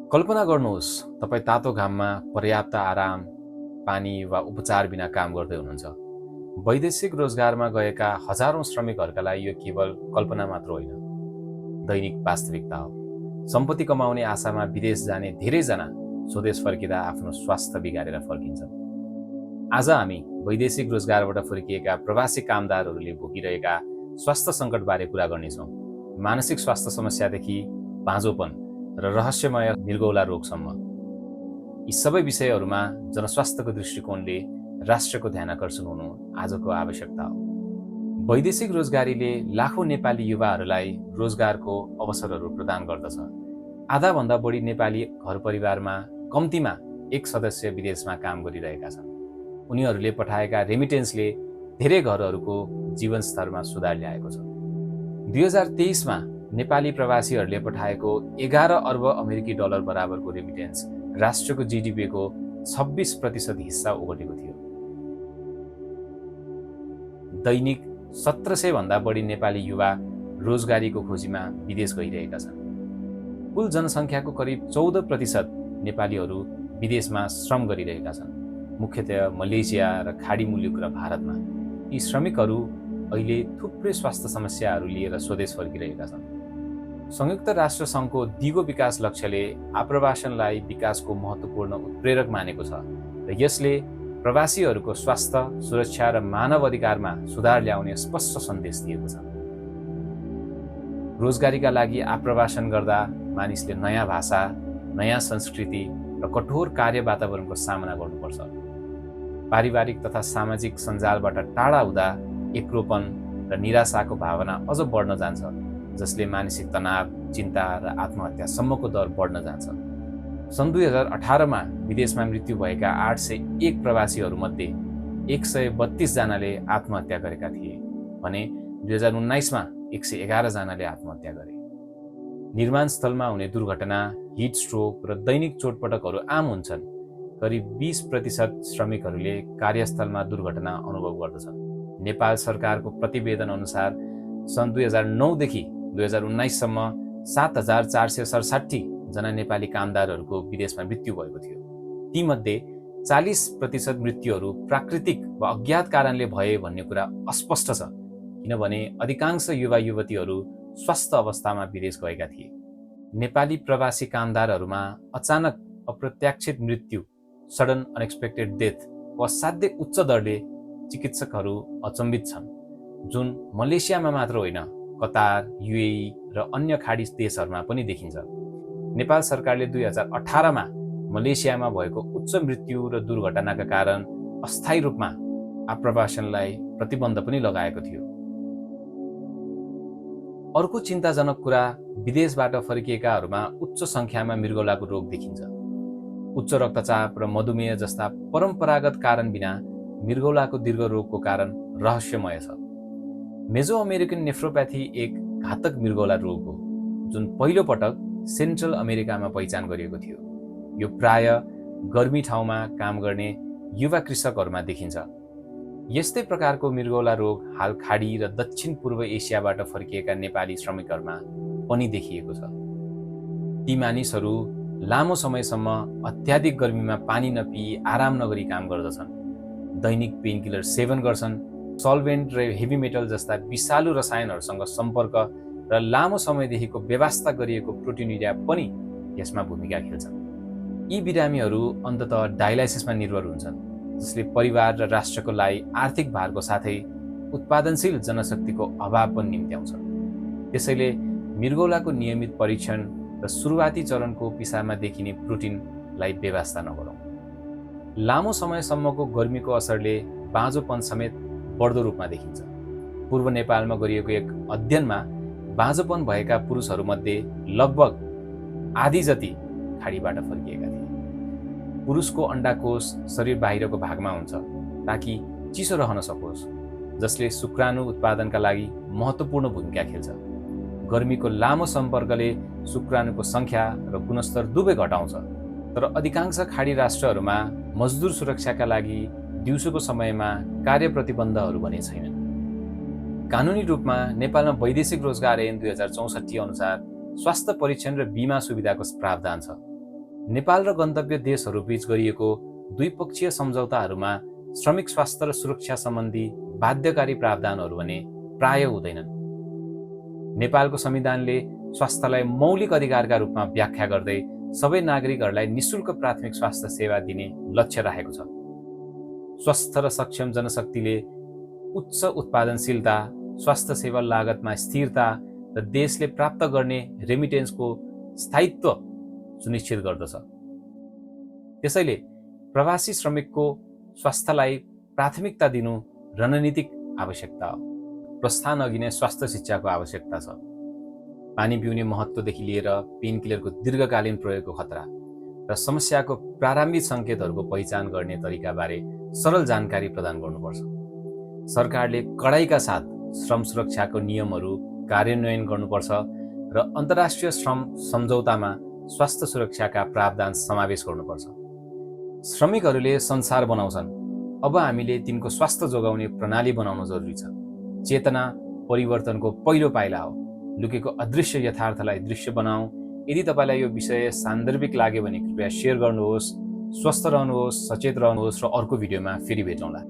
कल्पना गर्नुहोस्, तपाईँ तातो घाममा पर्याप्त आराम, पानी वा उपचार बिना काम गर्दै हुनुहुन्छ। वैदेशिक रोजगारमा गएका हजारौं श्रमिकहरूका लागि यो केवल कल्पना मात्र होइन, दैनिक वास्तविकता हो। सम्पत्ति कमाउने आशामा विदेश जाने धेरैजना स्वदेश फर्किँदा आफ्नो स्वास्थ्य बिगारेर फर्किन्छन्। आज हामी वैदेशिक रोजगारबाट फर्किएका प्रवासी कामदारहरूले भोगिरहेका स्वास्थ्य सङ्कटबारे कुरा गर्नेछौँ। मानसिक स्वास्थ्य समस्यादेखि बाँझोपन र रहस्यमय मृगौला रोगसम्म यी सबै विषयहरूमा जनस्वास्थ्यको दृष्टिकोणले राष्ट्रको ध्यान आकर्षण हुनु आजको आवश्यकता हो। वैदेशिक रोजगारीले लाखौं नेपाली युवाहरूलाई रोजगारको अवसरहरू प्रदान गर्दछ। आधाभन्दा बढी नेपाली घर परिवारमा कम्तीमा एक सदस्य विदेशमा काम गरिरहेका छन्। उनीहरूले पठाएका रेमिटेन्सले धेरै घरहरूको जीवनस्तरमा सुधार ल्याएको छ। 2023मा नेपाली प्रवासीहरूले पठाएको 11 अर्ब अमेरिकी डलर बराबरको रेमिटेन्स राष्ट्रको जीडीपीको 26% हिस्सा ओगटेको थियो। दैनिक 1700 भन्दा बढी नेपाली युवा रोजगारीको खोजीमा विदेश गइरहेका छन्। कुल जनसङ्ख्याको करिब 14% नेपालीहरू विदेशमा श्रम गरिरहेका छन्, मुख्यतया मलेसिया र खाडी मुलुक र भारतमा। यी श्रमिकहरू अहिले थुप्रै स्वास्थ्य समस्याहरू लिएर स्वदेश फर्किरहेका छन्। संयुक्त राष्ट्र सङ्घको दिगो विकास लक्ष्यले आप्रवासनलाई विकासको महत्त्वपूर्ण उत्प्रेरक मानेको छ र यसले प्रवासीहरूको स्वास्थ्य, सुरक्षा र मानव अधिकारमा सुधार ल्याउने स्पष्ट सन्देश दिएको छ। रोजगारीका लागि आप्रवासन गर्दा मानिसले नयाँ भाषा, नयाँ संस्कृति र कठोर कार्य वातावरणको सामना गर्नुपर्छ। पारिवारिक तथा सामाजिक सञ्जालबाट टाढा हुँदा एक्लोपन र निराशाको भावना अझ बढ्न जान्छ, जसले मानसिक तनाव, चिन्ता र आत्महत्यासम्मको दर बढ्न जान्छ। सन् 2018मा विदेशमा मृत्यु भएका 801 प्रवासीहरूमध्ये 132 जनाले आत्महत्या गरेका थिए भने 2019मा 111 जनाले आत्महत्या गरे। निर्माण स्थलमा हुने दुर्घटना, हिट स्ट्रोक र दैनिक चोटपटकहरू आम हुन्छन्। करिब 20% श्रमिकहरूले कार्यस्थलमा दुर्घटना अनुभव गर्दछन्। नेपाल सरकारको प्रतिवेदन अनुसार सन् 2009 देखि 2019सम्म 7467 जना नेपाली कामदारहरूको विदेशमा मृत्यु भएको थियो। तीमध्ये 40% मृत्युहरू प्राकृतिक वा अज्ञात कारणले भए भन्ने कुरा अस्पष्ट छ, किनभने अधिकांश युवा युवतीहरू स्वस्थ अवस्थामा विदेश गएका थिए। नेपाली प्रवासी कामदारहरूमा अचानक अप्रत्याशित मृत्यु, सडन अनएक्सपेक्टेड डेथ वा असाध्यै उच्च दरले चिकित्सकहरू अचम्बित छन्, जुन मलेसियामा मात्र होइन, कतार, युएई र अन्य खाडी देशहरूमा पनि देखिन्छ। नेपाल सरकारले 2018मा मलेसियामा भएको उच्च मृत्यु र दुर्घटनाका कारण अस्थायी रूपमा आप्रवासनलाई प्रतिबन्ध पनि लगाएको थियो। अर्को चिन्ताजनक कुरा, विदेशबाट फर्किएकाहरूमा उच्च सङ्ख्यामा मृगौलाको रोग देखिन्छ। उच्च रक्तचाप र मधुमेह जस्ता परम्परागत कारण बिना मृगौलाको दीर्घ रोगको कारण रहस्यमय छ। मेजो अमेरिकन नेफ्रोप्याथी एक घातक मृगौला रोग हो, जुन पहिलो पटक सेन्ट्रल अमेरिकामा पहिचान गरिएको थियो। यो प्राय गर्मी ठाउँमा काम गर्ने युवा कृषकहरूमा देखिन्छ। यस्तै प्रकारको मृगौला रोग हाल खाडी र दक्षिण पूर्व एसियाबाट फर्किएका नेपाली श्रमिकहरूमा पनि देखिएको छ। ती मानिसहरू लामो समयसम्म अत्याधिक गर्मीमा पानी नपिई आराम नगरी काम गर्दछन्, दैनिक पेनकिलर सेवन गर्छन्, सल्भेन्ट र हेभी मेटल जस्ता विषालु रसायनहरूसँग सम्पर्क र लामो समयदेखिको व्यवस्था गरिएको प्रोटिनुरिया पनि यसमा भूमिका खेल्छन्। यी बिरामीहरू अन्ततः डायलाइसिसमा निर्भर हुन्छन्, जसले परिवार र राष्ट्रको लागि आर्थिक भारको साथै उत्पादनशील जनशक्तिको अभाव पनि निम्त्याउँछ। त्यसैले मृगौलाको नियमित परीक्षण र सुरुवाती चरणको पिसाबमा देखिने प्रोटिनलाई बेवास्ता नगरौँ। लामो समयसम्मको गर्मीको असरले बाँझोपन समेत बढ्दो रूपमा देखिन्छ। पूर्व नेपालमा गरिएको एक अध्ययनमा बाँझोपन भएका पुरुषहरूमध्ये लगभग आधी जति खाडीबाट फर्किएका थिए। पुरुषको अण्डाकोष शरीर बाहिरको भागमा हुन्छ ताकि चिसो रहन सकोस्, जसले शुक्राणु उत्पादनका लागि महत्त्वपूर्ण भूमिका खेल्छ। गर्मीको लामो सम्पर्कले शुक्राणुको सङ्ख्या र गुणस्तर दुवै घटाउँछ, तर अधिकांश खाडी राष्ट्रहरूमा मजदुर सुरक्षाका लागि दिउँसोको समयमा कार्य प्रतिबन्धहरू भने छैनन्। कानुनी रूपमा नेपालमा वैदेशिक रोजगार ऐन 2064 अनुसार स्वास्थ्य परीक्षण र बीमा सुविधाको प्रावधान छ। नेपाल र गन्तव्य देशहरूबीच गरिएको द्विपक्षीय सम्झौताहरूमा श्रमिक स्वास्थ्य र सुरक्षा सम्बन्धी बाध्यकारी प्रावधानहरू भने प्राय हुँदैनन्। नेपालको संविधानले स्वास्थ्यलाई मौलिक अधिकारका रूपमा व्याख्या गर्दै सबै नागरिकहरूलाई निशुल्क प्राथमिक स्वास्थ्य सेवा दिने लक्ष्य राखेको छ। स्वस्थ र सक्षम जनशक्तिले उच्च उत्पादनशीलता, स्वास्थ्य सेवा लागतमा स्थिरता र देशले प्राप्त गर्ने रेमिटेन्सको स्थायित्व सुनिश्चित गर्दछ। त्यसैले प्रवासी श्रमिकको स्वास्थ्यलाई प्राथमिकता दिनु रणनीतिक आवश्यकता हो। प्रस्थान अघि नै स्वास्थ्य शिक्षाको आवश्यकता छ। पानी पिउने महत्त्वदेखि लिएर पेनकिलरको दीर्घकालीन प्रयोगको खतरा र समस्याको प्रारम्भिक सङ्केतहरूको पहिचान गर्ने तरिकाबारे सरल जानकारी प्रदान गर्नुपर्छ। सरकारले कडाइका साथ श्रम सुरक्षाको नियमहरू कार्यान्वयन गर्नुपर्छ र अन्तर्राष्ट्रिय श्रम सम्झौतामा स्वास्थ्य सुरक्षाका प्रावधान समावेश गर्नुपर्छ। श्रमिकहरूले संसार बनाउँछन्, अब हामीले तिनको स्वास्थ्य जोगाउने प्रणाली बनाउन जरुरी छ। चेतना परिवर्तनको पहिलो पाइला हो। लुकेको अदृश्य यथार्थलाई दृश्य बनाऊ। यदि तपाईलाई यो विषय सान्दर्भिक लाग्यो भने कृपया शेयर गर्नुहोस्। स्वस्थ रहनुहोस्, सचेत रहनुहोस् र अर्को भिडियोमा फेरि भेटौँला।